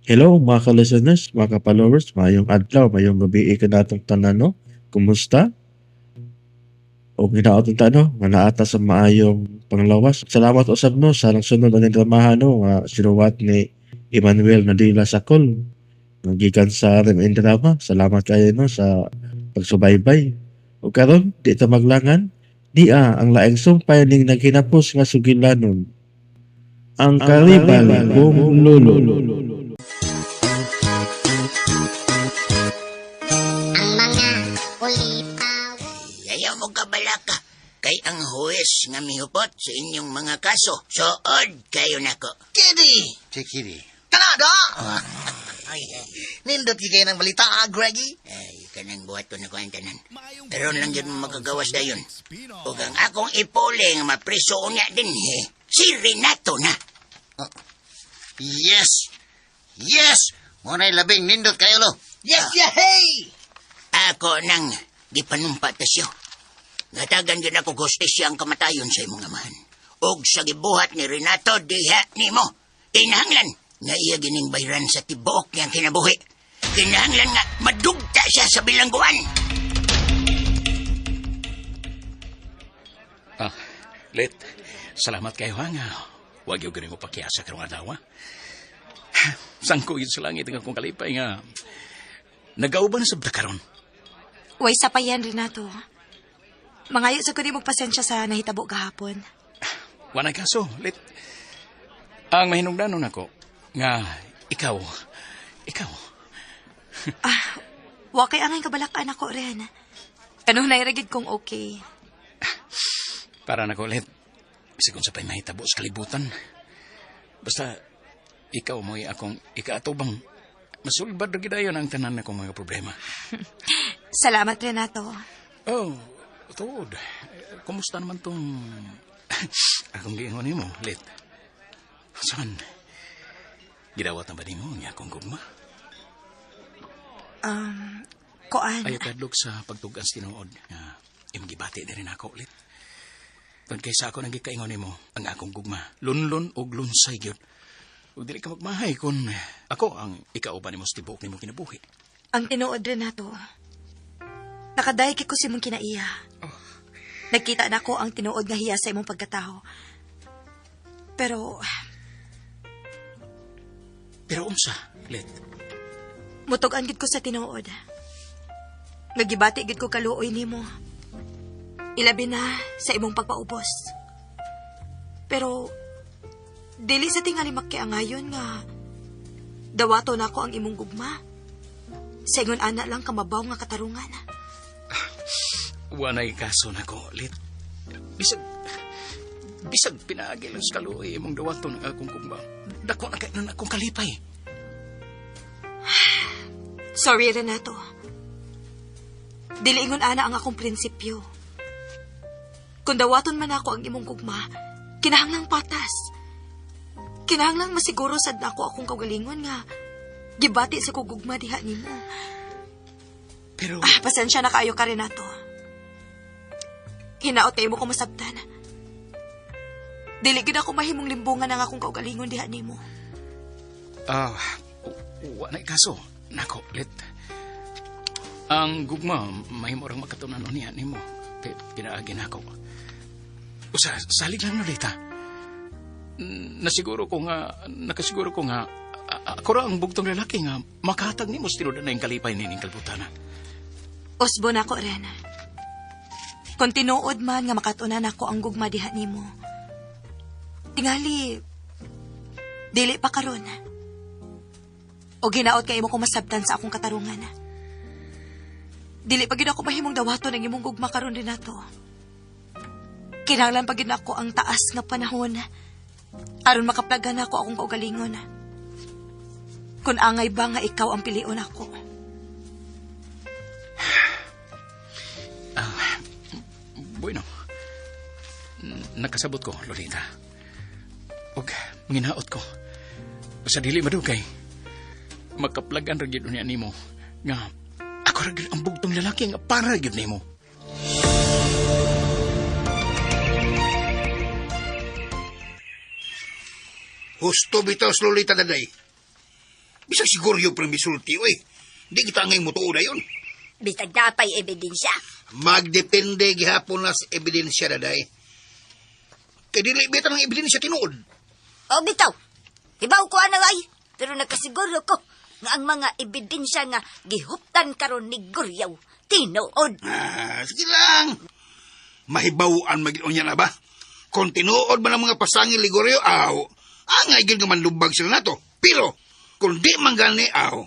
Hello mga ka-listeners, mga ka-followers, maayong adlaw, maayong gabi kanatong tanan, no? Kumusta? O ginaot ta, no, nga naata sa maayong panglawas. Salamat usab, no, sa nagsunod aning dramahan, no, nga sinuwat ni Emmanuel Nadila Sakol nga gikan sa RMN Drama. Salamat kayo, no, sa pagsubaybay. Ug karon di ta maglangan, nia ang laing sumpay ning naghinapos nga sugilanon. Ang karibal kong lolo. Ang mga ulipaw. Ayaw mo kabalaka. Kay ang huwes nga mihupot sa inyong mga kaso. Sood kayo nako. Kidi! Si Kidi. Kanada! Ay, Nindot kayo ng balita, ah, Greggy? ay, kanang buhat ko na ko ang tanan. Pero lang yun magagawas dayon. Ug ang akong ipuli nga mapriso unya din, eh, si Renato na. Yes! Yes! Muna'y labing nindot kayo, lo. Yes, yeah, hey! Ako nang gipanumpa ta siyo. Gatagan yun ako gustisya ang kamatayon sa imong amahan. Og sa gibuhat ni Renato diha nimo. Kinahanglan nga iya gining bayran sa tibuok niyang kinabuhi. Kinahanglan nga madugta siya sa bilangguan. Ah, Let, salamat kayo ha nga. Huwag yung ganun mo pakiasa karong adlaw, ha? Sangko yun sa langit ang akong kalipay nga. Nagauban sa karon. Way sa pa yan, Renato. Mangayo sa kundi magpasensya sa nahitabo gahapon. Wanay kaso, Let. Ang mahinungdanon ako nga ikaw, ikaw, Wa kay angay kabalakan ako, Ren. Kanunay ra gid kong okay. Para nako, Let. Bisag unsa pa'y mahitabo sa kalibutan. Basta, ikaw mo'y akong ikaatubang. Masulbad ra gyud ayon ang tanan akong mga problema. Salamat, Renato. Oh, tuod. Eh, kumusta naman tong akong giingon nimo, Lit? Saan? Gidawat na ba nimo ang akong gugma? Koan. Ayaw kadlok sa pagtugas tinuod nga imong gibati diri nako, Lit. Tungod kay sa ako nang gikaingon nimo ang akong gugma. Lunlun og lunsay gyud. Ug dili ka magmahay kun ako ang ikauban nimo sa tibuok nimo kinabuhi. Ang tinuod, Renato. Nakadayeg ko sa imong kinaiya. Nakita na ko ang tinuod nga hiya sa imong pagkatao. Pero, Pero unsa, Lit? Mutug-an gid ko sa tinuod. Nagibati gid ko kaluoy nimo. Ilabi na sa imong pagpaubos. Pero dili sa tingali makiangayon nga dawato na ako ang imong gugma. Sa ingon ana lang kamabaw nga katarungan. Wanay kaso nako, Lit. Bisag pinaagi lang sa kaluoy imong dawaton ang akong gugma. Dako na kay nun akong kalipay. Sorry, Renato. Dili ingon ana ang akong prinsipyo. Kung dawaton man ako ang imong gugma, kinahanglang patas. Kinahanglang masiguro sad nako akong kaugalingon nga gibati sa kugugma diha nimo. Pero Ah, pasensya na kaayo ka, Renato. Hinaot kayo mo ko masabtan. Dili gid ako mahimong limbungan ang akong kaugalingon diha nimo. ah, wanay kaso nako, Lit. Ang gugma mahimo rang makatunan niya nimo. Pinaagi nako. Usa salig lang no, Lita. Nasiguro ko nga, nakasiguro ko nga ako ra ang bugtong lalaki nga makahatag nimo sa tinuod na yung kalipay nining kalbutana. Osbo na ako, Ren. Kung tinuod man nga makatunan ako ang gugma diha nimo. Tingali, dili pa karon. O ginaot kay imo ko masabtan sa akong katarungan. Dili pa gid ako mahimong dawaton ang imong gugma karon, Renato. Kinahanglan pa gid nako ang taas nga panahon aron makaplagan ako akong kaugalingon. Kung angay ba nga ikaw ang pilion ako. Bueno, nakasabot ko, Lolita. Og manginaot ko. Sa dili madugay, makaplagan ra gyud unya nimo nga ako ra gyud ang bugtong lalaki nga para gyud nimo. Husto bitaw sa Lolita daday. Bisag siguro yung misulti, oy. Di kita ngay mutuo na yun. Bisag napay ebidensya. Magdepende gihapon na sa ebidensya, daday. Kay dili bita ng ebidensya tinuod. O bitaw, hibaw ko ana ay. Pero nakasiguro ko nga ang mga ebidensya nga gihuptan karon ni Guryaw tinuod. Ah, sige lang. Mahibawan maginoon niya na ba? Kung tinuod man ang mga pasangil ni Goryeo, aw, angay gyud nga manlubag sila nato. Pero, kung di man gani, aw,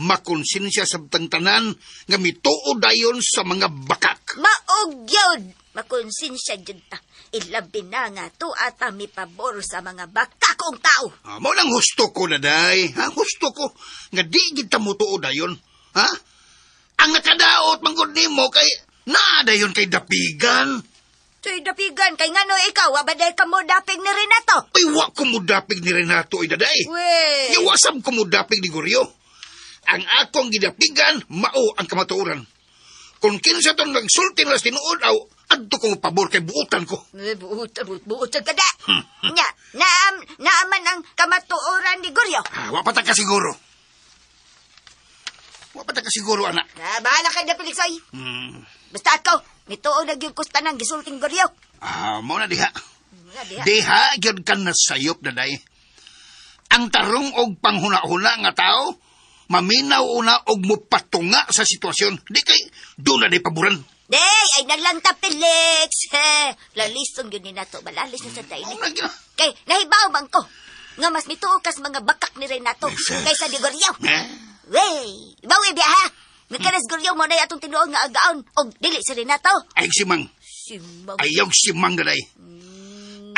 makonsensya sa tanan nga mituo dayon sa mga bakak. Maog yun! Makonsensya jud ta. Ilabi na nga tuwa ta mipabor sa mga bakakong tao. Ah, mao lang husto ko na day. Ha? Husto ko. Nga di gid ta motuo dayon. Ha? Ang nakadaot manggod nimo kay naa dayon kay dapigan. Tuy dapigan, kay ngano ikaw, abaday ka mo dapig ni Renato. Ay, wa ko mo dapig ni Renato ay daday. We. Iwasam ko mo dapig ni Goryeo. Ang akong gidapigan, mao ang kamatuoran. Kung kinsa tong nagsulti nila sa tinuod, aw, adto ko pabor kay buutan ko. Eh, buot, buot, buot ka da. Nya, naam, naaman ang kamatuoran ni Guryo. Ah, wa pa ta kasiguro. Wa pa ta kasiguro, anak. Ah, bahala ka na, Felixoy. Basta ako, mituo na gyud kusta ng gisulting Guryo. Ah, mao na diha. Nga diha. Diha gyud ka nasayop daday. Ang tarong og panghuna-huna nga tao, maminaw una og mupatunga sa sitwasyon. Di kay doon na di paboran. Day, ay naglanta, Felix. Eh, lalisong yun ni nato. Malalis na sa tayo. Mao na gyud. Kay, nahibaw man ko. Nga mas mituo kas mga bakak ni Renato kaysa ni Guryo. Eh? Wey, bawi biya ha. Nagkaras Guryo mo na atong tinuod nga agaon og dili si Renato. Ay simang. Simang. Ayaw simang daday.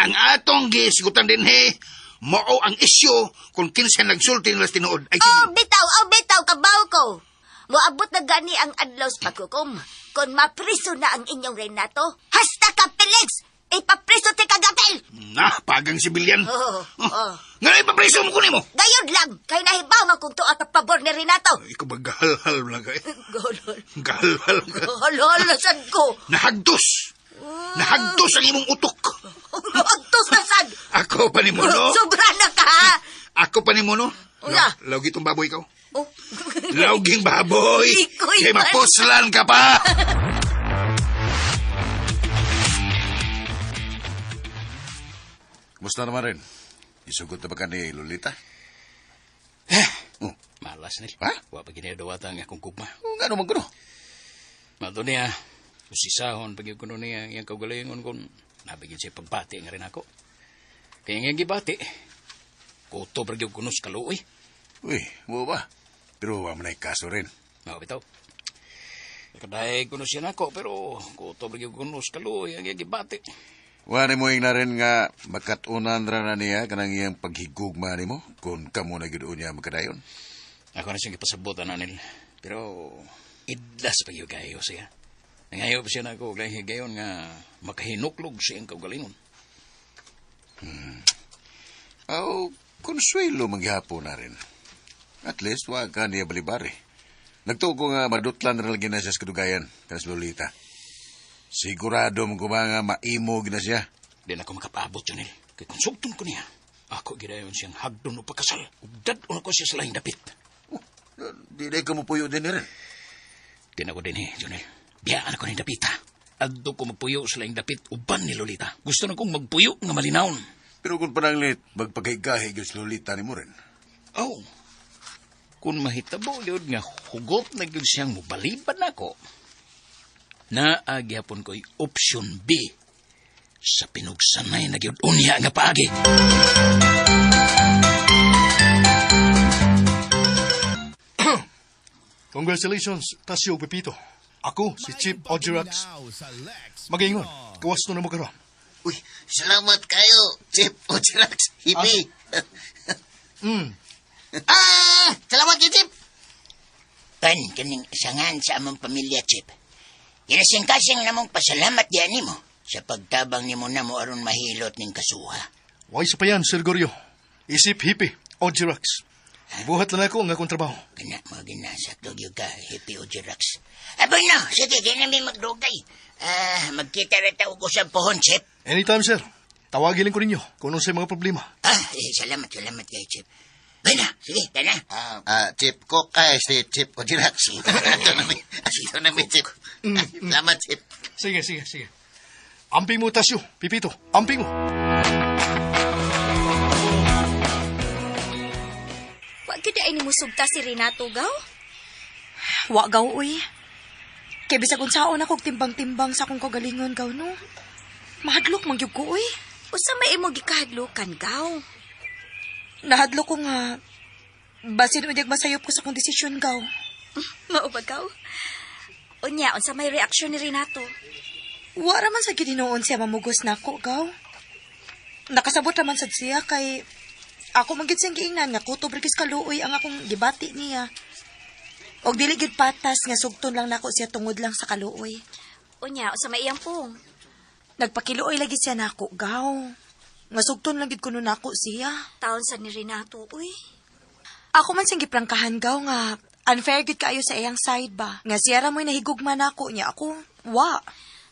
Ang atong gisigutan din he, mao ang isyu kung kinsa nagsulti nila sa tinuod. Ay Oh, simang. bitaw, oh, bitaw, kabaw ko. Moabot na gani ang adlaw sa paghukom. Kung mapriso na ang inyong Renato, hasta ka, Felix! Ipapriso ti kagapil! Na, pagang sibilyan. Oo, oo. Nga ipapreso mo kunin mo. Gayod lang, kay nahibaw man kung tuwa ka pabor ni Renato. Ay, ikaw ba gahalhal lang ka eh? Golol. Gahalhal ka. Halal na sad ko. Nahagdos. Nahagdos ang imong utok. Agtos na sad. Ako pa ni mo, no? Sobra na ka. ha? Ako pa ni mo, no? Uya. Lawgi itong baboy ikaw. Oh. Lawging baboy. Ikoy Kay man. mapuslan ka pa. Kumusta naman rin? Isugot na ba ka ni Lolita? Oh. Malas nil. Ha? Wa pa ginadawata ang akong gugma. Oh, nga naman kuno. Mato niya, usisahon pag kuno niya iyang kaugalingon kung nabigyan siya pagbati nga rin ako. Kaya nga gibati, kuto pa gyud kuno sa kaluoy. Uy, mo ba? Pero wa man ay kaso rin. Mao bitaw. Nakaday kuno siya nako pero kuto pa gyud kuno sa kaluoy ang iyang gibati. Wa ni mo na rin nga makatunan ra na niya kanang iyang paghigugma nimo kung kamo na gyud niya makadayon. Ako na siyang gipasabutan na nil. Pero idlas pa gyud kayo siya. Nangayo pa siya nako og laing higayon nga makahinuklog siya ang kaugalingon. Aw, konsuelo manggihapon na rin. At least wa ka niya balibari. Nagtuo ko nga madutlan ra lagi na siya sa kadugayan kanas Lolita. Sigurado mo ko ba nga maimog na siya. Di na ako makapaabot yun, Nil. Kay konsugton ko niya. Ako gidayon siyang hagdon o pagkasal. Ug dad-on ako siya sa lahing dapit. Oh, di na ka mo puyo din rin. Di na ko din eh, Junel. Biyaan ako ni dapita. Adto ko magpuyo sa lahing dapit uban ni Lolita. Gusto na kong magpuyo nga malinawon. Pero kung pananglit, magpaghigahi gyud si Lolita ni mo rin. Oh, kung mahitabo yun nga hugot na yun siyang mubaliban nako, naagyapon ko'y option B sa pinugsanay na gyud unya nga paagi. Congratulations, Tasio Pepito. Ako, si Chief Ojirax. Magaingon, kawas na mo karon. Uy, salamat kayo, Chief Ojirax. Hippie. Ah, salamat kay Chief. Pan, kaning sangan sa among pamilya, Chip. Kinasing-kasing namong pasalamat diyan nimo sa pagtabang nimo namo aron mahilot ning kasuha. Why sa pa yan, Sir Goryo? Isip hippie, Ojirax. Ibuhat lang ako ang akong trabaho. Kana mga ginasakto gyud ka, Hippie o Jirax. Aboy no, sige, di namin magdugay. Ah, magkita ra ta og usab pohon, Chip. Anytime, sir. Tawagin lang ko ninyo kung unsay mga problema. Ah, eh, salamat, salamat kay Chip. Bay na, sige, tayo na. Chief Cook, ay, si Chief Ojirax. Ato na mi, ato na mi, Chief. Salamat, Chief. Sige, sige, sige. Amping mo, Tasyo. Pipito, amping mo. Wa gyud ay nimusugta si Renato gaw. Wa gaw uy. Kay bisag unsaon ako og timbang-timbang sa akong kagalingon gaw no. Mahadlok man gyud ko uy. Usa may imo gikahadlukan gaw. Nahadlok ko nga basin unyag masayop ko sa akong desisyon gaw. Mao ba gaw? Unya, unsa may reaksyon ni Renato? Wa ra man sa gininuon siya mamugos nako gaw. Nakasabot ra man sad siya kay ako man gid siyang giingnan nga kutob ra gyud kaluoy ang akong gibati niya. Og dili gyud patas nga sugton lang nako siya tungod lang sa kaluoy. Unya, unsa may iyang pung? Nagpakiluoy lagi siya nako gaw. Nga sugton lang gid kuno nako siya. Taon sa ni Renato, uy. Ako man siyang giprangkahan gaw nga unfair gid kaayo sa iyang side ba. Nga siya ra mo'y nahigugma nako niya ako. Wa.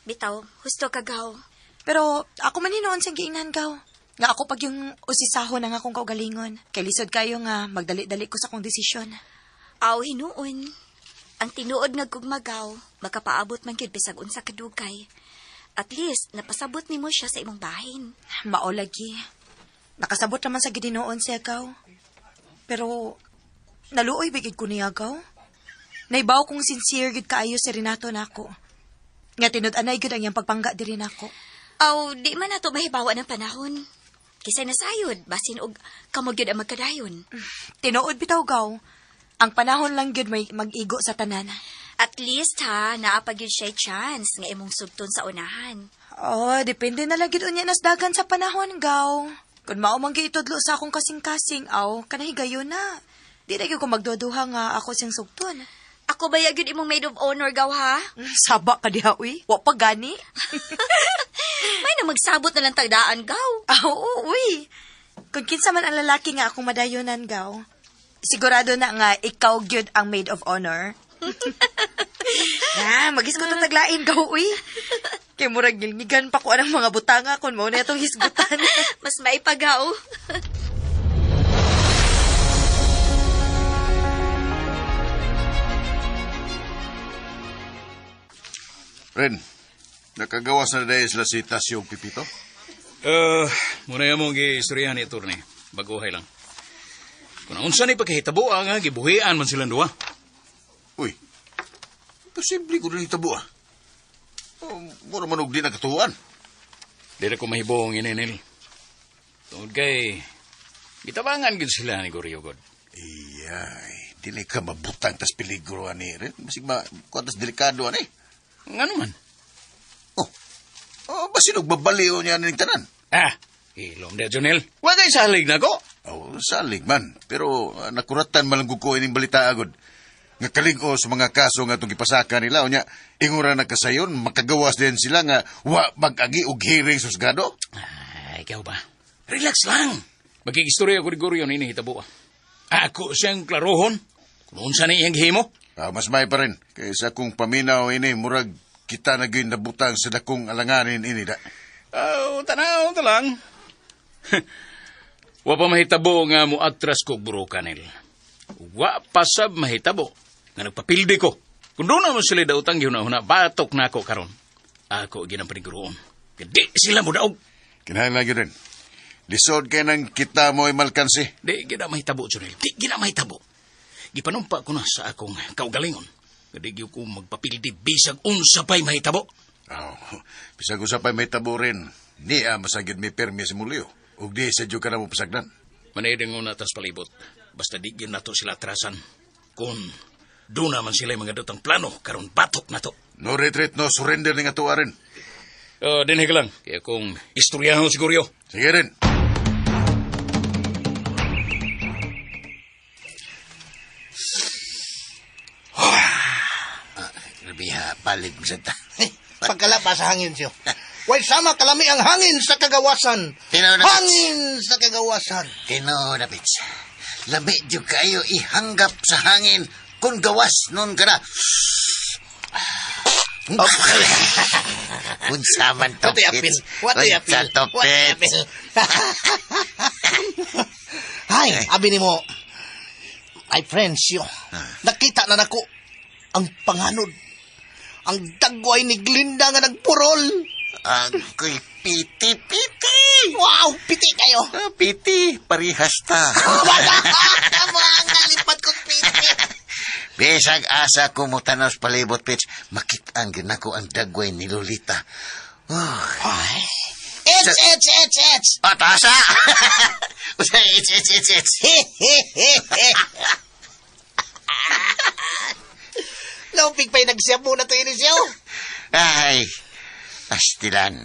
Bitaw, husto ka gaw. Pero ako man hinuon siyang giingnan gaw. Nga ako pag yung usisahon ang akong kaugalingon. Kay lisod kayo nga magdali-dali ko sa akong desisyon. Aw, hinuon. Ang tinuod nga gugmagaw, makapaabot man gyud bisag unsa kadugay. At least, napasabot nimo siya sa imong bahin. Mao lagi. Nakasabot naman sa gidinoon siya gaw. Pero naluoy bigid ko niya gaw. Naibaw kong sincere gid kaayo si Renato nako. Nga tinud-anay gid ang iyang pagpangga diri nako. Aw, di man nato mahibawa ng panahon. Kisay nasayod, basin og kamo gyud ang magkadayon. Tinuod bitaw gaw. Ang panahon lang gyud may mag-igo sa tanan. At least ha, naa pa gyud siya chance nga imong sugton sa unahan. Oh, depende na lang gyud unya nasdagan sa panahon gaw. Kung mao man gyud itudlo sa akong kasing-kasing, aw, kanahigayon na. Di na gyud ko magduduha nga ako siyang sugton. Ako ba gyud imong maid of honor gaw ha? Saba ka diha uy. Wa pa gani. May na magsabot na lang tagdaan gaw. Ah, oo, uy. Kung kinsa man ang lalaki nga akong madayonan gaw, sigurado na nga ikaw gyud ang maid of honor. Na, magisgot ang taglain gaw, uy. Kay murag gilngigan pa ko anang mga butanga kon mao na itong hisgutan. Mas maipagaw. Ren, nakagawas na dahil sila si Tasyo ug Pipito? Muna yung mong giistoryahan ni Atty. Baguhay lang. Kung unsa ni pagkahitabo, nga gibuhian man silang duha. Uy, posible ko na hitabo ah. Oh, mura man og di nakatuan. Di na ko mahibong ininil. Tungod kay, gitabangan gid sila ni Gorio God. Iyay, dili ka mabutang tas peligro ani rin. Masig ma, kuwan tas delikado ani. Ngano man? Oh, basin og babaliw niya ning tanan. Ah, ilom de Jonel. Wa kay salig na ko. Oh, salig man. Pero nakuratan man lang ko ining balita agad. Nga kalig-o sa mga kaso nga itong gipasaka nila. Unya, ingura na kasayon, makagawas din sila nga wa mag-agi og hearing sa husgado. Ay, ikaw ba? Relax lang. Magkikistorya ko ni Gorio ni hitabo. Ako siyang klarohon. Kung unsa ni iyang gihimo. Ah, mas may pa rin. Kaysa kung paminaw ini, murag kita na gyud nabutang sa dakong alanganin ini da. Oh, tanaw ta lang. Wa pa mahitabo nga muatras ko bro kanil. Wa pa sab mahitabo nga nagpapildi ko. Kung doon naman sila dautang gihuna-huna, batok na ako karon. Ako ginang paniguroon. Di sila mo daog. Kinahanglan gyud rin. Lisod kay nang kita mo ay malkansi. Di gina mahitabo, Junel. Di gina mahitabo. Gipanumpa ko na sa akong kaugalingon. Di gyud ko magpapildi bisag unsa pa'y mahitabo. Oh, bisag unsa pa'y mahitabo rin. Niya masagid mi permi si Mulio. Ug di sa ka na mo pasagdan. Maniding una tas palibot. Basta di gyud nato sila atrasan. Kung doon naman sila mga dutang plano, karon batok na to. No retreat, no surrender ni nga tuwa rin. Dinhi ka lang. Kaya kung istoryahon siguro. Sige rin. Grabe ha, palig mo sa ta. Pagkalapa sa hangin siyo. Way sama kalami ang hangin sa kagawasan. Tinaw na, Hangin sa kagawasan. Tino na, Pits. Lami jud kayo ihanggap sa hangin kung gawas nun ka na. Unsa man to, What apil? Pits? What Unsa apil? to, What Pits? apil? Hay, abi nimo. Ay, friends, yo. Nakita na nako ang panganod. Ang dagway ni Glinda nga nagpurol. Agoy, piti-piti. Wow, piti kayo. Ah, piti, parihas ta. Mga lipat kong piti. Bisag asa ko mo tanaw sa palibot, Pitch. Makitaan ginako ang dagway ni Lolita. Oh. Ay. It's, it's, it's, it's. Atasa! Usa, it's, it's, it's, it's. Laupig pa'y nagsiyapo na to inisyo. Ay, astilan.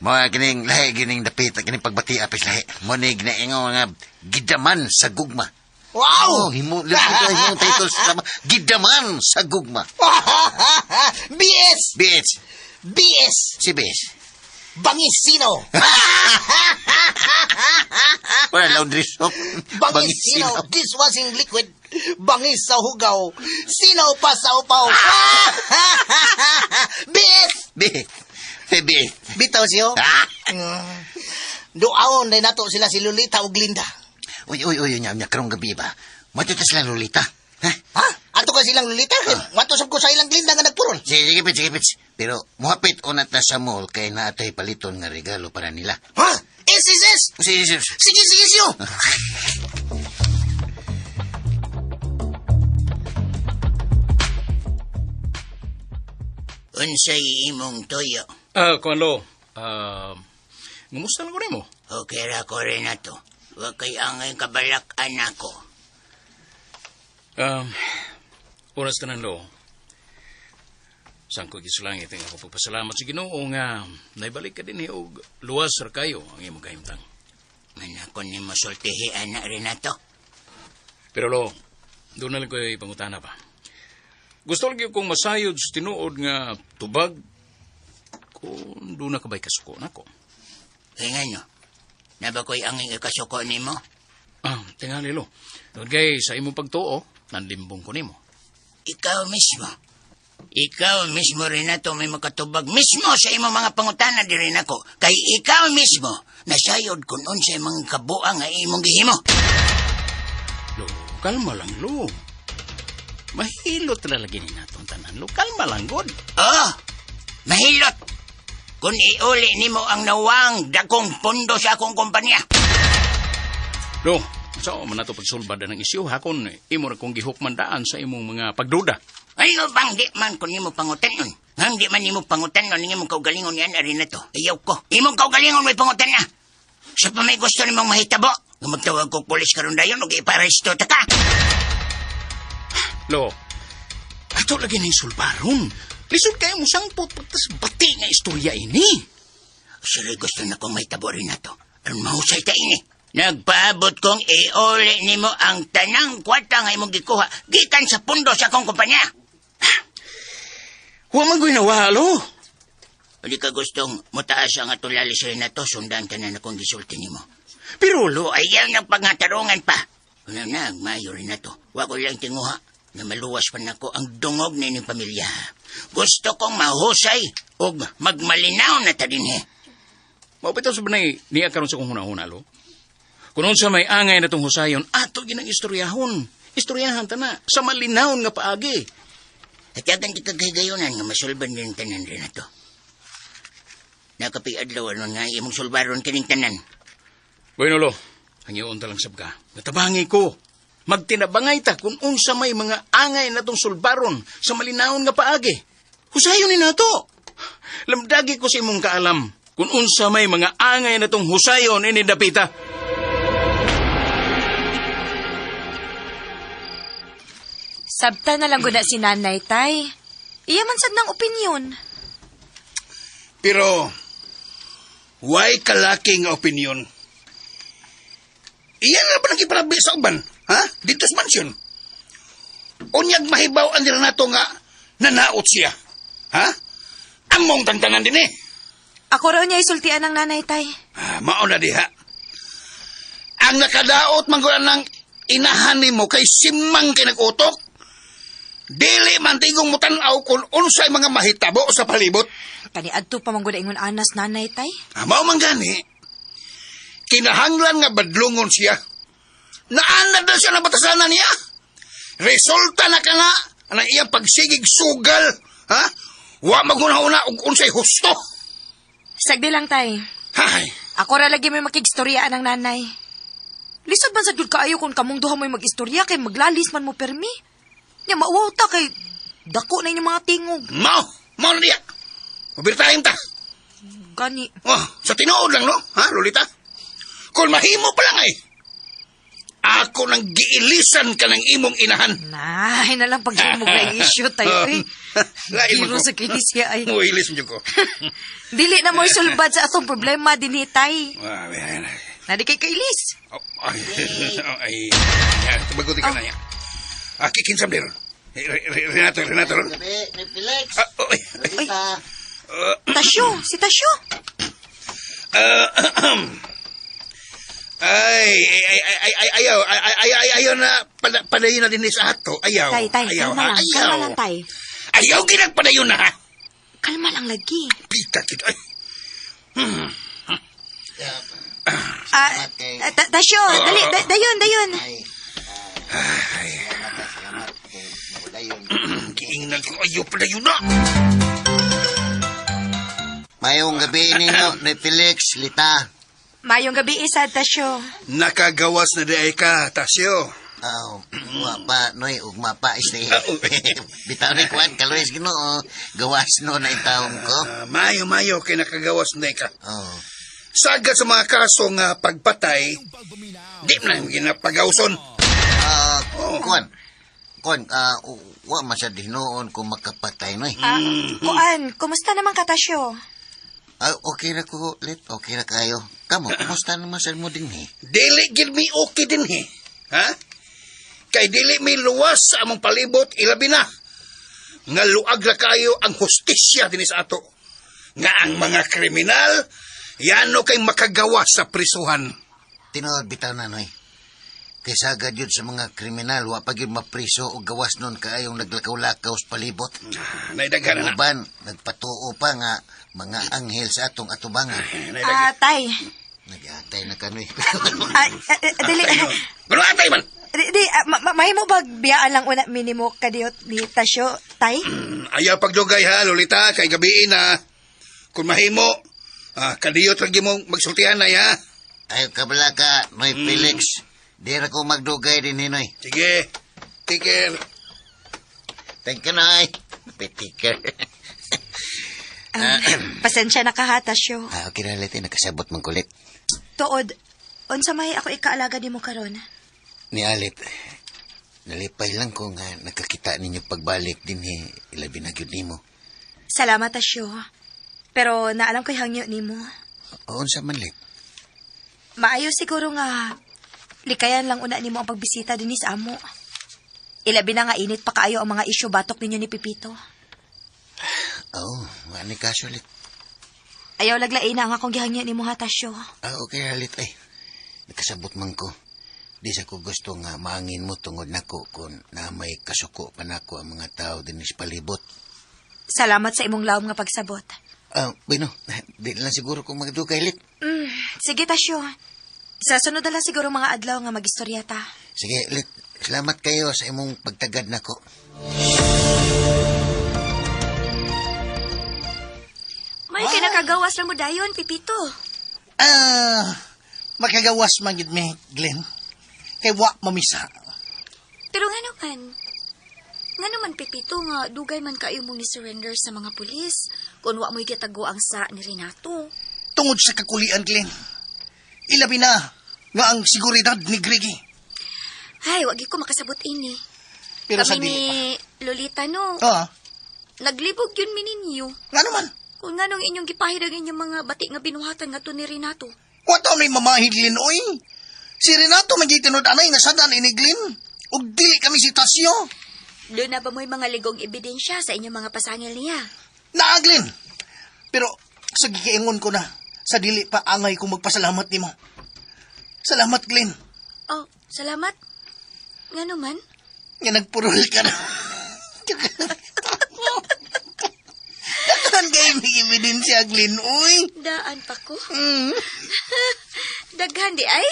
Mga gining lahi, gining dapit, gining pagbati, apis lahi. Munig na ingo nga gidaman sa gugma. Wow! Oh, himo, himo, himo title sa drama. Gidaman sa gugma. BS! BS. BS! Si BS. Bangis sino? Wala laundry soap. Bangis sino? Dishwashing liquid. Bangis sa hugaw. Sino pa sa upaw? BS! B. Si B. Bitaw siyo. Ah! Duaon na nato sila si Lolita o Glinda. Uy, uy, uy, unya, unya, karong gabi ba? Matutas lang, Lolita. Ha? Ha? Ato ka silang Lolita? Wato sab ko sa ilang Glinda nga nagpurol. Sige, sige, Pits, sige, Pits. Pero muhapit unat na sa mall kay naatay paliton nga regalo para nila. Ha? S, S, S! Sige, sige, sige. Sige, sige, siyo! Unsay imong toyo. Ah, kuan lo. Ngumusta lang ko nimo? Okay ra ko Renato. Wa kay angay kabalak anak ko. Um, oras tanan lo. Sangko gisulangit ang ako pagpasalamat sa Ginoo nga naibalik ka din og luwas ra kayo ang imong kahimtang. Manako nimo sultihi ana Renato. Pero lo, doon na lang ko'y pangutana pa. Gusto lagi kong masayod sa tinuod nga tubag kung doon na ka ba'y kasuko nako. Kay ngano? Naba ko'y angay ikasuko nimo? Ah, tingali lo. Doon kay sa imong pagtuo, nanlimbong ko nimo. Ikaw mismo. Ikaw mismo, Renato, may makatubag mismo sa imong mga pangutana diri nako. Kay ikaw mismo, nasayod kung unsay mga kabuang nga imong gihimo. Lo, kalma lang lo. Mahilot na lagi ni natong tanan lo. Kalma lang god. Oh, mahilot. Kung iuli nimo ang nawang dakong pondo sa akong kumpanya. Lo, sa man nato pagsulbad ng isyu hakon imo ra kong gihukman daan sa imong mga pagduda. Ay, no bang di man kung nimo pangutanon. Nang di man nimo pangutanon, ang imong kaugalingon yan, Renato. Ayaw ko. Imong kaugalingon may pangutan na. Sa pa may gusto nimong mahitabo, nga magtawag ko pulis karon dayon ug iparesto ta ka. Lo, ato lagi ning sulbaron. Lisod kayo mo sangpot pagtas bati nga istorya ini. Sir, gusto na kong mahitabo Renato. Aron mahusay ta ini. Nagpaabot kong iuli nimo ang tanang kwarta nga imong gikuha gikan sa pundo sa akong kumpanya. Wa man ko'y nawalo. Hindi ka gustong mutaas ang atong lalis Renato, sundan tanan akong gisulti nimo. Pero lo, Ayaw ng pangatarungan pa. Una na, mayo Renato. Wa ko lang tinguha na maluwas pa nako ang dungog na inyong pamilya. Gusto kong mahusay og magmalinaw na ta dinhi. Mao bitaw sa banay niya karon sa kong hunahuna lo. Kung unsa may angay na tong husayon, ato ginang istoryahon. Istoryahan ta na sa malinawon nga paagi. At yagan di kaghigayonan nga masulban din tanan Renato. Nakapi adlaw ano nga imong sulbaron kining tanan. Bueno lo, hangyoon ta lang sab ka. Natabangi ko. Magtinabangay ta kung unsa may mga angay na tong sulbaron sa malinawon nga paagi. Husayon ni nato. Lamdagi ko sa imong kaalam kung unsa may mga angay na tong husayon ini dapita. Sabta na lang gud na si nanay, tay. Iya man sad ng opinyon. Pero, why kalaki nga opinion? Iyan na ba nang iparabi sa uban? Ha? Dito sa mansyon. Unyag mahibaw ang Renato nga nanaot siya. Ha? Among tantanan din eh. Ako raw niya isultian ng nanay, tay. Ah, mao na diha. Ang nakadaot manggulan ng inahan nimo kay simang kay nag-utok. Dili man tigong mutan-aw kung unsay mga mahitabo sa palibot. Kaniadto pa man gud ingon anas nanay, tay. Ah, mao man gani. Kinahanglan nga badlungon siya. Naanad na siya ng batasanan niya. Resulta na ka nga ang iyang pagsigig sugal, ha? Wa maghuna-huna og unsay husto. Sagdi lang, tay. Hay, Ako ra lagi may makigstorya ang nanay. Lisod man sa gyud kaayo kung kamong duha mo'y mag-istorya kay maglalis man mo permi. Nya mauwaw ta kay dako na inyong mga tingog. mao, mao na diya. Mabirtahin ta. Gani. Oh, sa tinuod lang, no? Ha, Lolita? Kung mahimo pa lang ay, ako nang giilisan ka ng imong inahan. Nay, na lang pag mo na issue tayo eh. Lain man Biro ko. sa kini siya ay. Muilis mo ko. Dili na mo'y sulbad sa atong problema dinhi tay. Ah, ay, ay, Nadi kay kailis. oh, ay, oh, ay, ay, tumaguti ka na niya. Ah, kikinsam din ron. Renato, Renato ron. Gabi, ni Felix. Ah, oh, ay, Lolita. Tasyo, si Tasyo. Ah, ay, ay, ay, ay, ay, ayaw, ay, ay, ay, ay, ayaw na, padayon na din sa ato. Ayaw, Tay, tay, ayaw, kalma ha, lang, ayaw. kalma lang tay. Ayaw, ginagpadayon na, ha? Kalma lang lagi. Pita, kito, ay. Ah, Tasyo, dali, dayon, dayon. Ay, salamat, salamat kay Maudayon. Giingnan ko, ayaw, padayon na. Mayong gabi ninyo ni Felix, Lita. Mayong gabi isa, Tasyo. Nakagawas na di ay ka, Tasyo. Aw, wa pa, noy, ugma pa, isni. Bitaw ni Juan, kaluis ginoo, gawas no na itawong ko. Ah, mayo, mayo, kay nakagawas na di ka. Oh, Saga sa mga kaso nga pagpatay, di na yung ginapagawson. ah, Kuan, Kuan, wa man sa dinuon kung makapatay, noy. Ah, Kuan, kumusta naman ka, Tasyo? Ah, okay ra ko, Lit, okay ra kayo. Kamo, kumusta naman sa mo din, eh? Dili gid mi okay din he. Ha? Kay dili mi luwas sa among palibot ilabi na. Nga luag ra kayo ang hustisya dinhi sa ato. Nga ang mga kriminal yano kay makagawa sa prisuhan. Tinuod bitaw na, noy. Kay sagad yun sa mga kriminal, wa pa gyud mapriso o gawas nun kaayong naglakaw-lakaw sa palibot. Naidaghan na. Uban, nagpatuo pa nga mga anghel sa atong atubangan. Ah, tay. Nag-atay na kanoy. Ah, dili. Kuno atay man. Di, mahimo ba biyaan lang una minimo kadiyot ni Tasyo, tay? Ayaw pagdugay ha, Lolita, kay gabi na. Kung mahimo, kadiyot lagi mong magsultihan na ha. Ayaw kabala ka, Noy Felix. Di ra ko magdugay din hinoy. Sige, take care. Thank you, Noy. Petiker. Pasensya na ka ha, Tasyo. Ah, okay na, Leti. Nakasabot man kulit. Tuod, unsa may ako ikaalaga nimo karon? Ni Alit, nalipay lang ko nga nakakita ninyo pagbalik din eh. Ilabi na gyud nimo. Salamat, Tasyo. Pero naalam ko'y hangyo nimo. Unsa man, Lit? Maayo siguro nga likayan lang una nimo ang pagbisita dinhi sa amo. Ilabi na nga init pa kaayo ang mga isyu batok ninyo ni Pipito. Oh, wani kaso, Lit. Ayaw laglain na ang akong gihangyo nimo ha, Tasyo. Ah, okay ra, Lit. Ay, nakasabot man ko. Di sa ko gusto nga maangin mo tungod nako kung na may kasuko pa nako ang mga tao din sa palibot. Salamat sa imong lawom nga pagsabot. Ah, bueno, di lang siguro kung magdugay, Lit. Sige, Tasyo. Sa sunod na lang siguro mga adlaw nga magistorya ta. Sige, Lit. Salamat kayo sa imong pagtagad nako. May kinakagawas na mo dayon, Pipito. Ah, makagawas man gid mi, Glenn. Kay wa mamisa. Pero nga naman, Pipito, nga dugay man kayo mong ni-surrender sa mga pulis kung wa mo'y gitago ang sa ni Renato. Tungod sa kakulian, Glenn. Ilabi na nga ang seguridad ni Greggy. Ay, wag ko makasabot ini. Pero sa Kami dili ni pa. Lolita, no, Ah, naglibog yun mi ninyo. nga naman. Kung nga nung inyong gipahid ang inyong mga bati nga binuhatan nga to ni Renato. Wa ta may mamahid, Glenn, oy. Si Renato magitinod anay nga sadan ini, Glenn. Ug dili kami si Tasyo. Doon na ba mo'y mga ligong ebidensya sa inyong mga pasangil niya? Naa, Glenn. Pero sa gikiingon ko na, sa dili pa angay ko magpasalamat nimo. Salamat, Glenn. Oh, salamat. Nga naman? Nga nagpurol ka na. Daghan kay may ebidensya, Glenn, uy. Daan pa ko. Daghan di ay?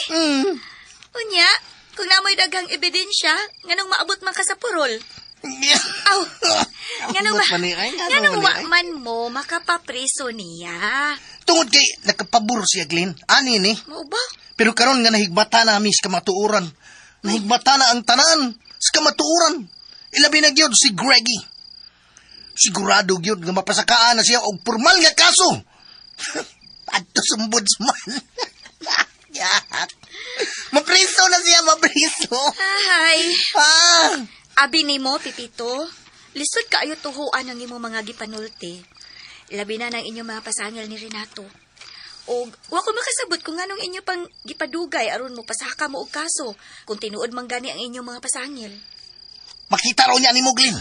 Unya, Kung namoy daghang ebidensya, nganong maabot man ka sa purol? Aw, nganong Abot man ni ay, nganong nganong man ni wa ay. man mo makapapriso niya? Tungod kay nakapabor siya, Glenn. Ani ni. Mao ba? Pero karon nga nahigbata na mi sa kamatuoran. Nahigbata na ang tanan sa kamatuoran. Ilabi na gyud si Greggy. Sigurado gyud nga mapasakaan na siya og formal nga kaso. Adto sa ombudsman. Yak. Mapriso na siya, mapriso. Ay, Ah! abi nimo Pipito. Lisod kaayo tuhuan ang imong mga gipanulti. Labi na ng inyong mga pasangil ni Renato. Og wa ko makasabot kung nganong inyo pang gipadugay aron mo pasaka mo og kaso kung tinuod man gani ang inyong mga pasangil. Makita raw niya ni mo, Glenn.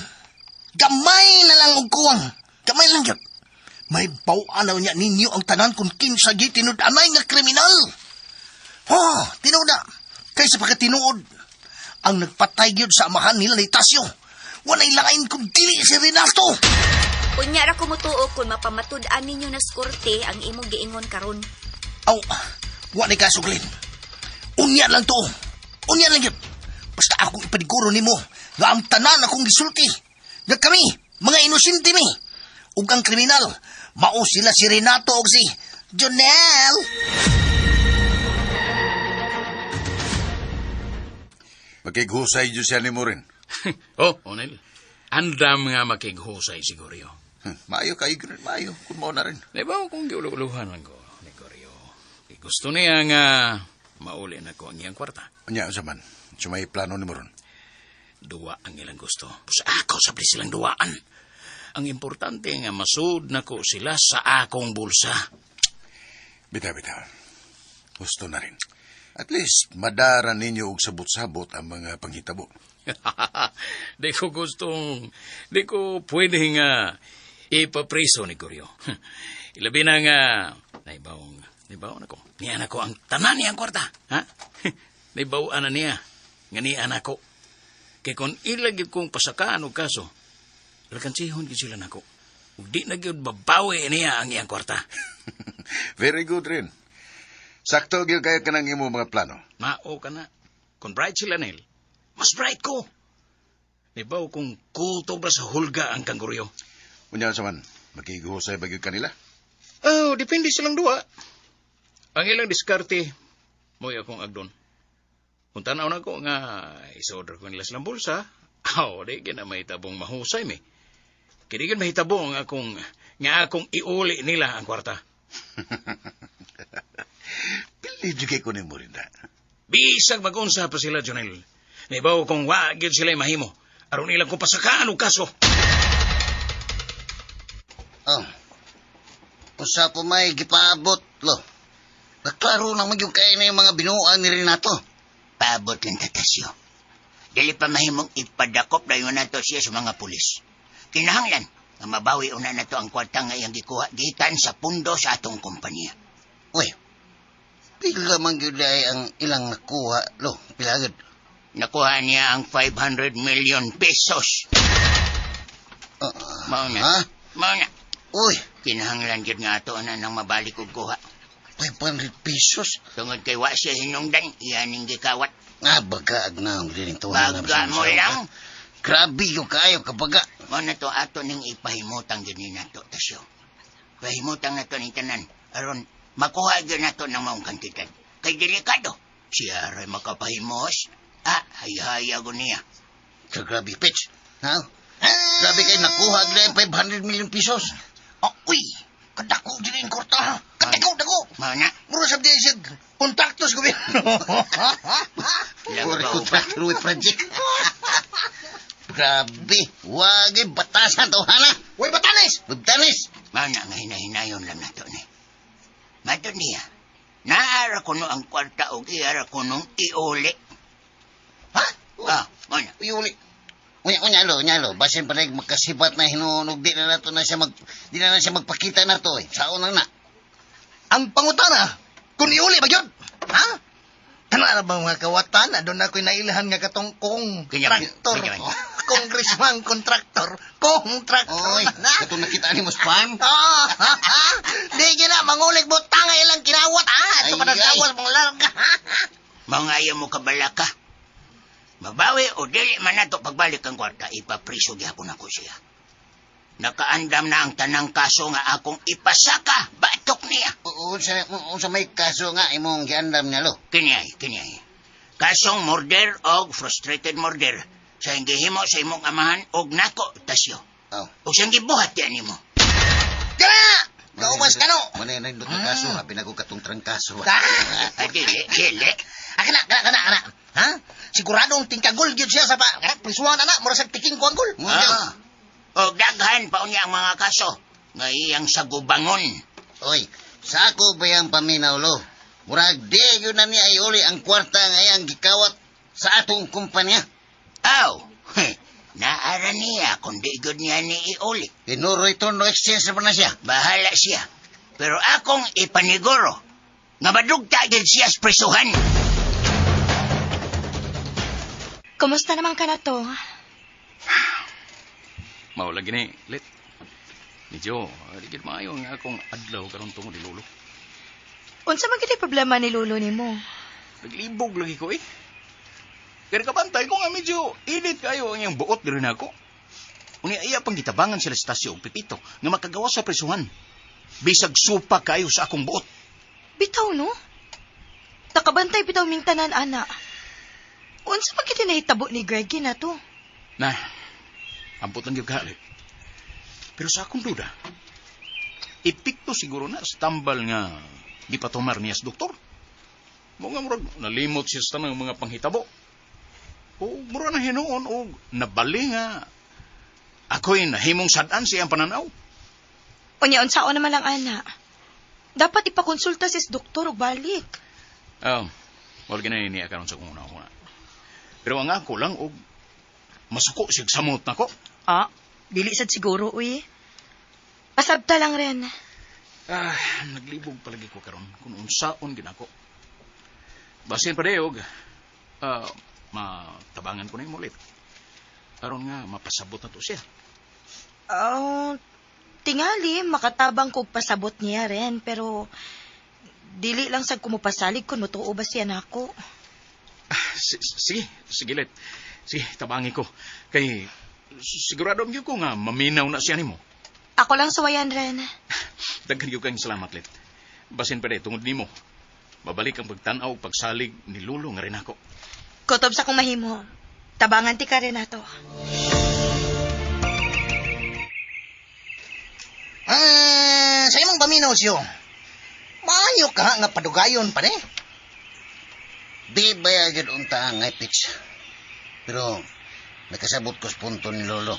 Gamay na lang og kuwang. Gamay lang yun. May bawaan na niya ninyo ang tanan kung kinsa gi tinud-anay nga kriminal. Oh, tinuod na. Kaysa pagkatinuod, ang nagpatay gyud sa amahan nila ni Tasyo. Walay lain kung dili si Renato. Unya ra ko mutuo kung mapamatud-an ninyo na skorte ang imong giingon karon. Aw, wa ni kaso, Glenn. Unya lang to. Unya lang yun. Basta akong ipaniguro nimo nga ang tanan akong gisulti. Nga kami, mga inosente mi. Ug ang kriminal, mao sila si Renato og si Jonel. Makighusay dyan siya ni mo rin. Oh, Onel. Andam nga makighusay si Goryo. Maayo kayo, rin, maayo. Kung mao na rin. Di ba kung giululuhan lang ko ni Goryo? Eh, gusto niya nga mauli na ko ang iyang kwarta. Unya, unsa man. Sumay plano ni mo ron. Duwa ang ilang gusto. Sa ako, sabli silang duwaan. Ang importante nga masud na ko sila sa akong bulsa. Bitaw, bitaw. Gusto na rin. At least, madara ninyo og sabot-sabot ang mga panghitabo. Di ko gustong, di ko pwede nga ipapriso ni Goryo. Ilabi na nga, naibawon ako. Niya na ko ang tanan niyang kwarta. Ha? Naibawaan na niya. Nga niya na ko. Kay kung ilagi kong pasakaan og kaso, alkansihon gyud sila nako. Ug di na gyud babawi niya ang iyang kwarta. Very good rin. Sakto gyud kayo kanang imo mga plano. Mao ka na. Kung bright sila, Nel, mas bright ko. Nibaw kung kutob ra sa hulga ang kangguryo. Unya sa man, makiguhusay ba gyud kanila? Oh, depende silang duwa. Ang ilang diskarte, mo'y akong agdon. Kung tanaw na ko nga, isorder ko nila silang bulsa, aw, di gina mahitabong mahusay mi. Kaya di gina mahitabong akong, nga akong iuli nila ang kwarta. Pili jud kay kunin mo rin da. Bisag mag-unsa pa sila, Jonel. Nibaw kung wa gyud sila mahimo. Aron ilang kong pasakaan og kaso. Oh. Usa pa may gipaabot, lo. Naklaro na magyud kay na yung mga binuang ni Renato. Paabot lang tatasyo. Dili pa mahimong ipadakop dayon nato siya sa mga pulis. Kinahanglan nga mabawi una nato ang kwarta nga iyang gikuha gikan sa pundo sa atong kompanya. Uy, pila man gyud ay ang ilang nakuha, lo, pila gyud. Nakuha niya ang 500 million pesos. Mao na. Ha? Mao na. Uy, Kinahanglan gyud nga ato na nang mabalik og kuha. 500 pesos. Tungod kay wa siya hinungdan, iya ning gikawat. Ah, baga agnaong din ito. Baga mo lang. Grabe yung kaayo kabaga. Mao na to ato ning ipahimutang gyud ni nato tasyo. Pahimutang nato ning tanan aron makuha gyud nato ng maong kantidad. Kay delikado. Siya ray makapahimos. Ah, hayhaya ko niya. So, grabe, Pitch. Ha? Grabe kay nakuha agna yung 500 million pesos. Oh, uy, kadako din ang kwarta. ha? Kadako, dako. Mao na. Mura sa diyan siya, kontakto sa gobyerno. Puro contractor with project. Grabe. Wagi batasan to, hana. Uy, Batanes! Batanes. Mao na nga hinahinayon lang nato ni. Mato niya. Naara kuno ang kwarta og iyara kunong iuli. Ha? Ah, mao na. Uy, uli. Unya, unya lo, unya lo. Basin pa rin magkasibat na hinunog, di na nato na siya mag, di na na siya magpakita na to eh. Sao nang na. Ang pangutana, kung iuli ba yun? Ha? Kana na ba mga kawatan? Doon na ako'y nailhan nga katong kong Kanya- traktor. kanya- Congressman, kontraktor. Kontraktor. Oy, na. katong nakita ni mo spam. Ah, di gina, mangulig mo, tanga ilang kinawat. Ah, ito pa Ay, ay. nagkawas, mga larga. Mao nga ayaw mo kabalaka. Mabawi o dili man nato pagbalik ang kwarta, ipapriso gyapon ako siya. Nakaandam na ang tanang kaso nga akong ipasaka batok niya. Unsa unsa may kaso nga imong giandam niya lo? Kini ay, kini ay. Kasong murder og frustrated murder sa gihimo sa imong amahan og nako tasyo. Oh. Og siyang gibuhat yan nimo. Kana! Gaubas ka no! Muna na nindot nga kaso, habi na ko katong trangkaso. Ah, dili, dili. Ah, kana, kana, kana, kana. Ha? Siguradong tingkagol gyud siya sa pa. Kana, prisuhan na na, mura sa tiking ko ang gol. Ah. Og daghan pa unya ang mga kaso nga iyang sagubangon. Oy, sa ako ba yung paminaw lo? Murag di yun na niya iuli ang kwarta nga iyang gikawat sa atong kumpanya. Aw, naara niya kung di gud niya ni iuli. Kinuro ito no exchange na pa na siya. Bahala siya. Pero akong ipaniguro nga madugta gid siya sa prisuhan. Kumusta naman ka na to? Mao lagi ni, Lit. Medyo, di gid maayo ang akong adlaw karon tungod ni Lolo. Unsa man gid problema ni Lolo nimo? Naglibog lagi ko eh. Pero kabantay ko nga medyo init kayo ang iyang buot diri nako. Unya iya pang gitabangan sila sa Tasyo og Pipito nga makagawa sa prisuhan. Bisag supa kayo sa akong buot. Bitaw no? Nakabantay bitaw ming tanan ana. Unsa man gid nahitabo ni Greggy na to? Na, ambot lang gyud ka, Lit. Pero sa akong duda, epekto siguro na sa tambal nga gipatumar niya sa doktor. Mo nga murag nalimot siya sa tanang mga panghitabo. O mura na hinuon o nabali nga ako'y nahimong sad-an sa iyang pananaw. Unya unsaon naman lang ana. Dapat ipakonsulta si doktor og balik. Um, wala ginay niya karon sa kung una-una. Pero ang ako lang og masuko siya samot nako. Ah, dili sad siguro uy. Pasabta lang rin. Ah, naglibog palagi ko karon kung unsaon ginako. Basin pa og ah, matabangan ko na yung ulit. Aron nga mapasabot na to siya. Oh, tingali makatabang kog pasabot niya rin pero dili lang sad kumupasalig kun motuo ba siya nako. Sige, sige let. Sige, tabangi ko. Kay sigurado gyud ko nga maminaw na siya nimo. Ako lang suwayan rin. Daghan gyud kayong salamat let. Basin pa tungod nimo. Mabalik ang pagtan-aw ug pagsalig ni Lolo nga rin ako. Kutob sa kong mahimo. Tabangan ti ka rin nato. Ah, sa imong paminaw siyo. Maayo ka nga padugayon pa ni. Di ba agad unta ang epits? Pero nakasabot ko sa punto ni Lolo.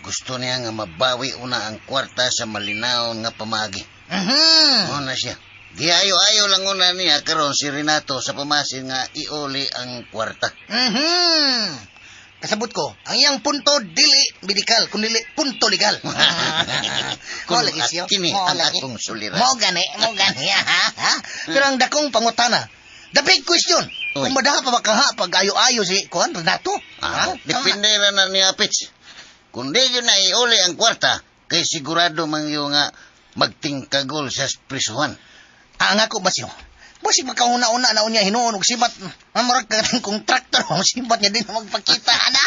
Gusto niya nga mabawi una ang kwarta sa malinaon nga pamagi. Mhm. Muna siya. Giayo-ayo lang una niya karon si Renato sa pamasin nga iuli ang kwarta. Mhm. Kasabot ko, ang iyang punto dili medikal, kun dili punto legal. Kung Mo lagi siyo. kini Mo ang lagi. akong suliran. Mo gani, mo gani. Ha, ha? Pero ang dakong pangutana, the big question, Uy. kung madaha pa ba kaha pag ayo-ayo si Kuan Renato? Ah, Ha? depende ra na niya, Pits. Kung di yun na iuli ang kwarta, kay sigurado man yun nga magtingkagol sa prisuhan. Ah, ang ako ba siyo? Basig makauna-una na unya hinuon og sibat. Murag ka ng kontraktor, ang sibat niya din na magpakita ana.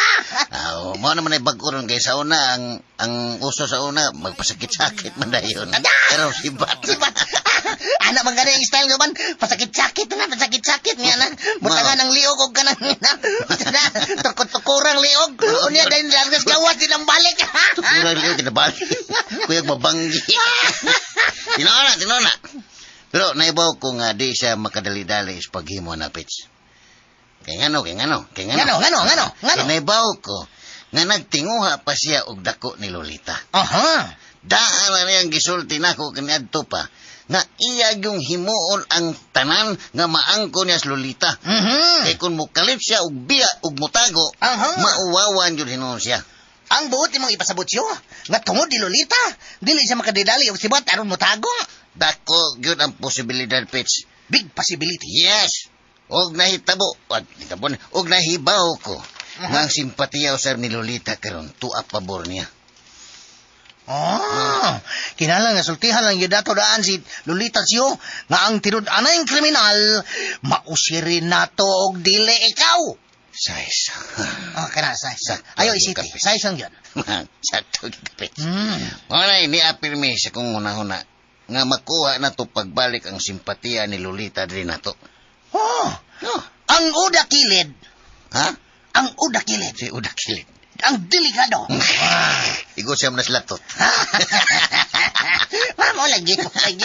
Ah, mo naman ay bag-o ron kay sa una ang uso sa una magpasakit-sakit man dayon. Ada! Pero sibat. Sibat. Ana man gani ang style ko man, pasakit-sakit na, pasakit-sakit niya na. Butangan ang liog og kanang na. Tukot-tukurang liog. Unya dahil largas gawas din ang balik. Tukuran liyo kinabali. Kuya mabanggi. Tinona, tinona. Pero naibaw ko nga di siya makadali-dali sa paghimo na pits. Kay ngano, kay ngano, kay ngano. Ngano, ngano, ngano, ngano. Kay naibaw ko nga nagtinguha pa siya og dako ni Lolita. Aha. Daan na niyang gisulti nako kaniadto pa nga iya yung himuon ang tanan nga maangko niya sa Lolita. Mhm. Kay kung mukalit siya og biya og mutago, Aha. mauwawan yun hinuon siya. Ang buot imong ipasabot siyo nga tungod ni Lolita, dili siya makadidali og sibat aron motago. Dako gyud ang posibilidad, Pitch. Big possibility. Yes. Og nahitabo, at nahitabo na, og nahibaw ko nga ang simpatiya usab ni Lolita karon tuwa pabor niya. Ah, kinahanglan nga sultihan lang yun dato daan si Lolita siyo nga ang tinud-anay kriminal mao si Renato og dili ikaw. Size. Oh, kana size. Sakto Ayo yung isiti. kape. Size lang yun. Sakto gid Mao ni apirmi sa kong hunahuna nga makuha na to pagbalik ang simpatiya ni Lolita diri nato. Oh, No. ang uda kilid. Ha? Ang uda kilid. Si Uda Kilid. Ang delikado. Igo siya mo na sila tot. Mamo lagi mo lagi.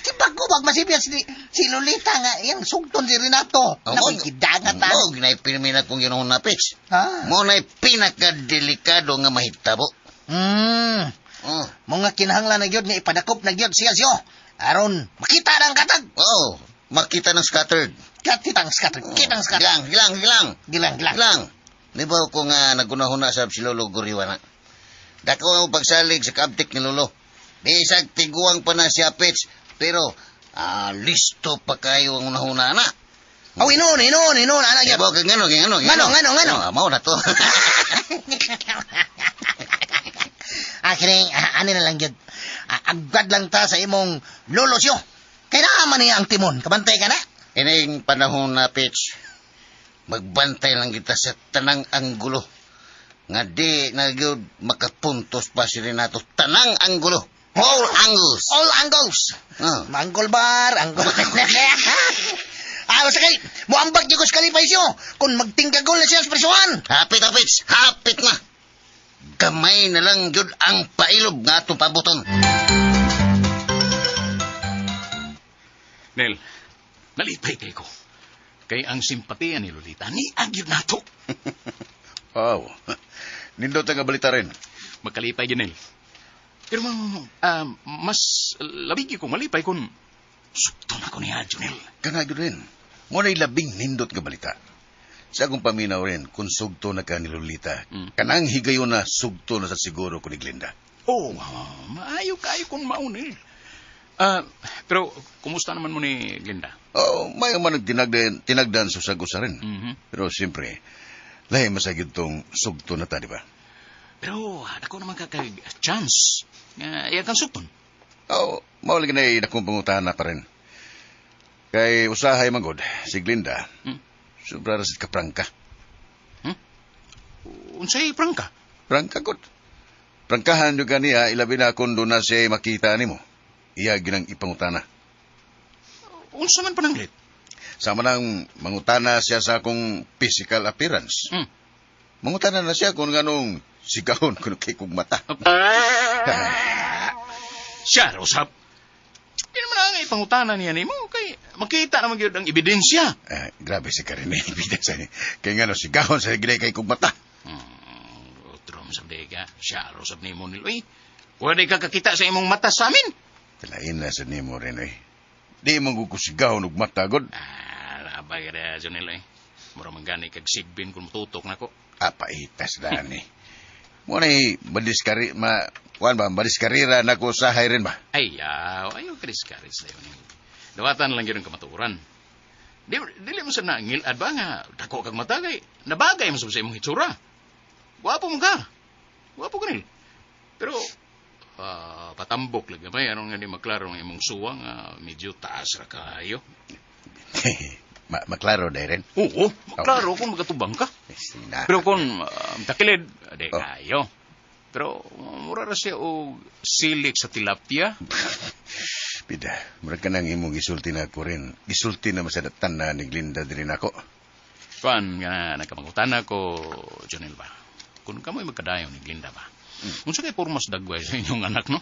Si Bagubag masipya si Lolita nga iyang sugton si Renato. Oh, Nakoy gidangat ta. Mo ginaipirmi na kong ginahon na pitch. Ha? Mo na'y pinakadelikado nga mahitabo. Oh. Mga kinahanglan na gyud nga ipadakop na gyud siya siyo. Aron makita ng katag. Oh, makita ng scattered. Kitang scatter, kitang scatter. Gilang, gilang, gilang. Gilang, gilang. Gilang. Di ba ko nga nagunahuna sa si Lolo Guriwa na? Dako ang pagsalig sa kaabtik ni Lolo. Bisag tiguang pa na siya, Pitch. Pero, listo pa kayo ang unahuna na. Oh, inon, inon, inon, ana Di gyud. ba, kay ngano, kay ngano, kay Ngano, ngano, ngano. Ah, mao na to. Kining, ani na lang gyud. Agad lang ta sa imong lolo siyo. Kay naa man niya ang timon. Kabantay ka na. Ining panahon na, Pitch, magbantay lang kita sa tanang anggulo. Nga di na gyud makapuntos pa si Renato. Tanang anggulo. All angles. All angles. Ah. Manggol bar, anggol. Basta kay, muambag gyud ko sa kalipay siyo. Kung magtingkagol na siya sa presuhan. Hapit, hapit, hapit na. Gamay na lang gyud ang pailob nga atong pabuton. Nel, nalipay kay ko. Kay ang simpatiya ni Lolita, ni agyud nato. Wow. Nindot ang balita rin. Magkalipay gyud, Nel. Pero mas labig gyud ko malipay kung sugton ako niya, Junel. Kana gyud rin. Mo na'y labing nindot nga balita. Sa akong paminaw rin, kung sugto na ka ni Lolita, kanang higayon na sugto na sa siguro ko ni Glinda. Oh, maayo kayo kung maunil. Pero kumusta naman mo ni Glinda? Oh, may man nagtinagdan tinagdan sa usag-usa rin. Mhm. Pero siyempre, lahi masagid tong sugto na ta, di ba? Pero dako naman ka kag chance nga iya kang sugton. Oo, oh, mao lagi na akong pangutana pa rin. Kay usahay man gud, si Glinda, sobra ra sad ka prangka. Unsay prangka? Prangka gud. Prangkahan jud kaniya, ilabi na kung doon na siya makita nimo. Iya ginang ipangutana. Unsa man pananglit? Sama nang mangutana siya sa akong physical appearance. Mangutana na siya kung nganong sigahon kung kay kong mata. Siya raw sab. Di naman ang ipangutana niya nimo kay makita naman gyud ang ebidensya. Grabe si Karin eh. Ebidensya ni. Kay ngano sigahon sa ginay kay kong mata. Otro mo sab ka. Siya raw sab nimo nil. Uy, wala ka kakita sa imong mata sa amin. Talain na sa nimo rin eh. Di mo gukusigahon og mata god. Labay ka na, Junel eh. Mura man gani kag sigbin kung mututok nako. Apaitas dani. Mo na madiskari ma kuan ba madiskarira na ko sa rin ba. Ay, ayaw ka discourage na yun. Dawatan lang yun ang kamatuoran. Dili mo sa nangilad ba nga dako kag mata kay nabagay mo sa imong hitsura. Gwapo mo ka. Gwapo ka nil. Pero patambok lang gamay aron nga di maklaro ang imong suwa nga medyo taas ra kayo. Maklaro dai rin. Oo, maklaro kung magatubang ka. Sina. Pero kung takilid, di kayo. Pero mura ra siya og silik sa tilapia. Pida, murag ka nang imong gisulti na ako rin. Gisulti na masada tanan ni Glinda diri nako. Kuan nga nakamangutan ako, Jonel ba? Kung kamoy magkadayon ni Glinda ba? Unsa kay pormas dagway sa inyong anak, no?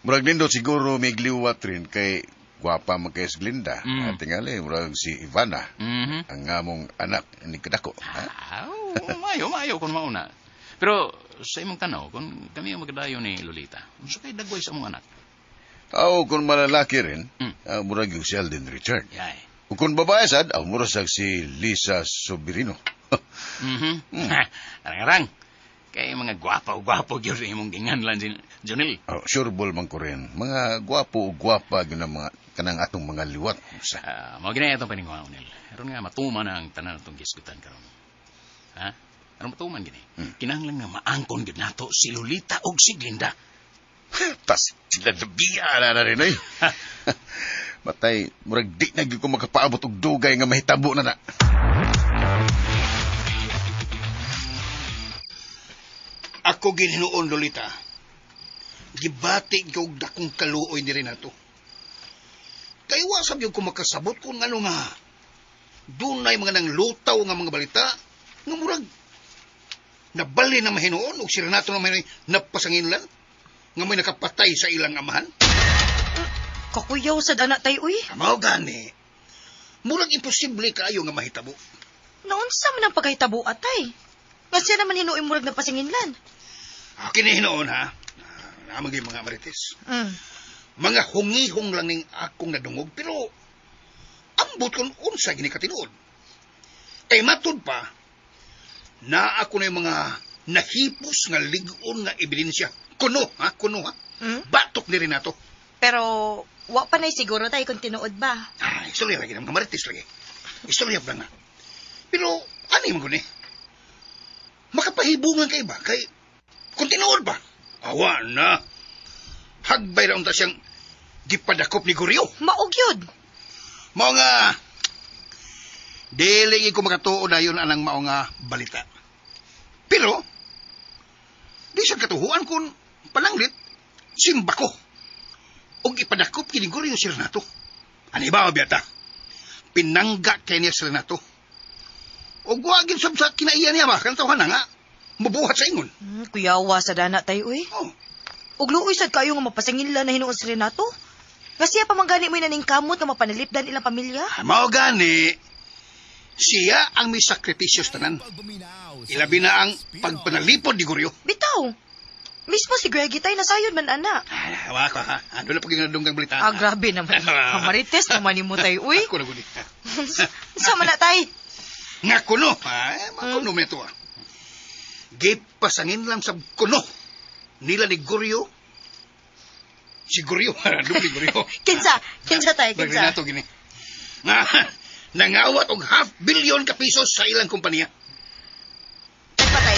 Murag nindot siguro may gliwat rin kay gwapa man kay si Glinda. At tingali, murag si Ivana, ang among anak ni kadako. Mayo, mayo kung mauna. Pero sa imong tanaw, kung kami ang magkadayon ni Lolita, unsa kay dagway sa among anak? Aw, kung malalaki rin, murag yung si Alden Richard. Yay. O kung babae sad, murag sag si Lisa Soberino. Arang-arang. Kay mga gwapo-gwapo gyud imong ginganlan si Jonel. Oh, sure ball man ko rin. Mga gwapo o gwapa gyud ang mga kanang atong mga liwat. Sa. Mao gina itong paninguha, Onel. Aron nga matuman ang tanan atong gisgutan karon. Ha? Aron matuman gini. Kinahanglan nga maangkon gyud nato si Lolita ug si Glinda. Tas sila nabiya na rin eh. Matay, murag di na gyud ko makapaabot og dugay nga mahitabo na na. Ako gininuon, Lolita. Gibati ko og dakong kaluoy ni Renato. Kay wa sab gyud ko makasabot kung ano nga dunay mga nang lutaw nga mga balita nga murag nabali na mahinuon og si Renato na mahinuon napasanginlan nga may nakapatay sa ilang amahan. Kakuyaw sad ana tay uy. Mao gani. Murag imposible kaayo nga mahitabo. Naunsa man ang pagkahitabo atay? Nga siya naman hinuoy murag napasanginlan. Akin na hinuon ha. Ah, naa mga marites. Mga hungihong lang ning akong nadungog pero ambot kung unsa gini katinuod. Kay matud pa, na ako na yung mga nahipos nga lig-on nga ebidensya. Kuno, ha? Kuno, ha? Batok ni Renato. Pero wa pa na'y siguro tay kung tinuod ba. Ay, istorya lagi ng mga marites lagi. Istorya pa nga. Pero, ano yung guni? Makapahibungan kay ba? Kay, kung tinuod ba? Awa na. Hagbay ra unta siyang gipadakop ni Gorio. Maog yun. Mao nga, dili ko makatuo dayon anang mao nga balita. Pero, di siya katuhuan kung pananglit, simba ko. Og ipadakop kini Gorio si Renato. Ani ba biyata? Pinangga kay niya si Renato. Og wagin sab sa kinaiya niya ba? Kanang tawhan na nga. Mabuhat sa ingon. Kuyawa sa dana tay uy. Oh. Ug luoy sad kayo nga mapasanginlan na hinuon si Renato. Nga siya pa man gani mo'y naningkamot nga mapanalipdan ilang pamilya. Mao gani, siya ang may sakripisyo sa tanan. Ilabi na ang pagpanalipod ni Gorio. Bitaw. Mismo si Greggy tay nasayod man ana. Ah, wa ko ha. Ano na paging nadunggang balita? Ah, grabe naman. Marites naman nimo tay uy. Ako na gudi. Sama na tay. Nga kuno. Ay, makuno hmm. ito ah. Gipasangin lang sa kuno. Nila ni Gorio. Si Gorio. Dumi Gorio. Kinsa? Kinsa tay? Kinsa? Kinsa? Renato gini. Nga, nangawat og half billion ka pesos sa ilang kompanya. Nagpatay.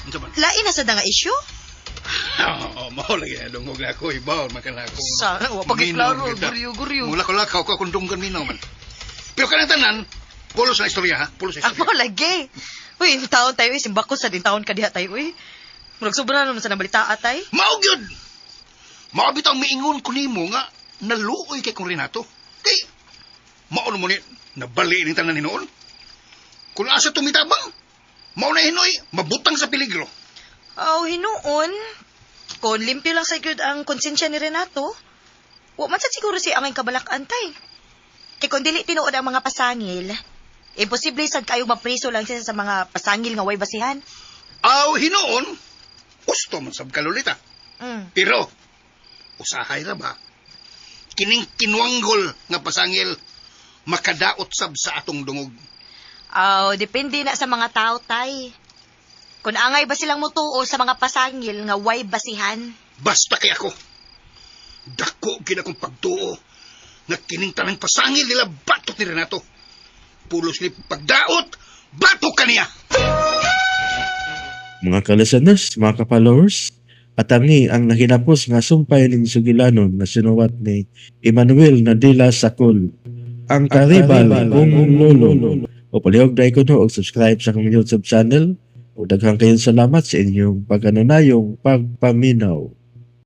Unsa man? Lain na sa nga issue? Oo, mao lagi na dungog na ako. Ibaw, makan ako. Sa, wa pa klaro, Gorio, Gorio. Mula ko lakaw ko akong dunggan minaw man. Pero kanang tanan, pulos na istorya ha, pulos na istorya. Ako lagi. Uy, in taon tayo, uy, simbako sa din taon ka diha tayo, uy. Murag sobra naman sa nabalita atay. Mao gyud. Mao bitaw miingon ko nimo nga naluoy kay kong Renato. Kay mao mo ni nabali ning tanan hinuon. Kung asa tumitabang, mao na hinoy mabutang sa peligro. Aw, hinuon. Kung limpyo lang sa gyud ang konsensya ni Renato, wa man sad siguro siya angay kabalak-an tay. Kay kung dili tinuod ang mga pasangil, imposible sad kayo mapriso lang siya sa mga pasangil nga way basihan. Aw hinuon, gusto man sab kalulita. Pero usahay ra ba? Kining kinwanggol nga pasangil makadaot sab sa atong dungog. Aw, depende na sa mga tao tay. Kung angay ba silang mutuo sa mga pasangil nga way basihan? Basta kay ako. Dako gid akong pagtuo nga kining tanang pasangil nila batok ni Renato. Pulos ni pagdaot, batok kaniya. Mga ka-listeners, mga ka-followers, atangi ang nahinapos nga sumpay ning sugilanon nga sinuwat ni Emmanuel Nadila Sakul. Ang karibal kong lolo. O palihog dahil ko no, og subscribe sa akong YouTube channel. O daghang kayong salamat sa inyong pag-anunayong pagpaminaw.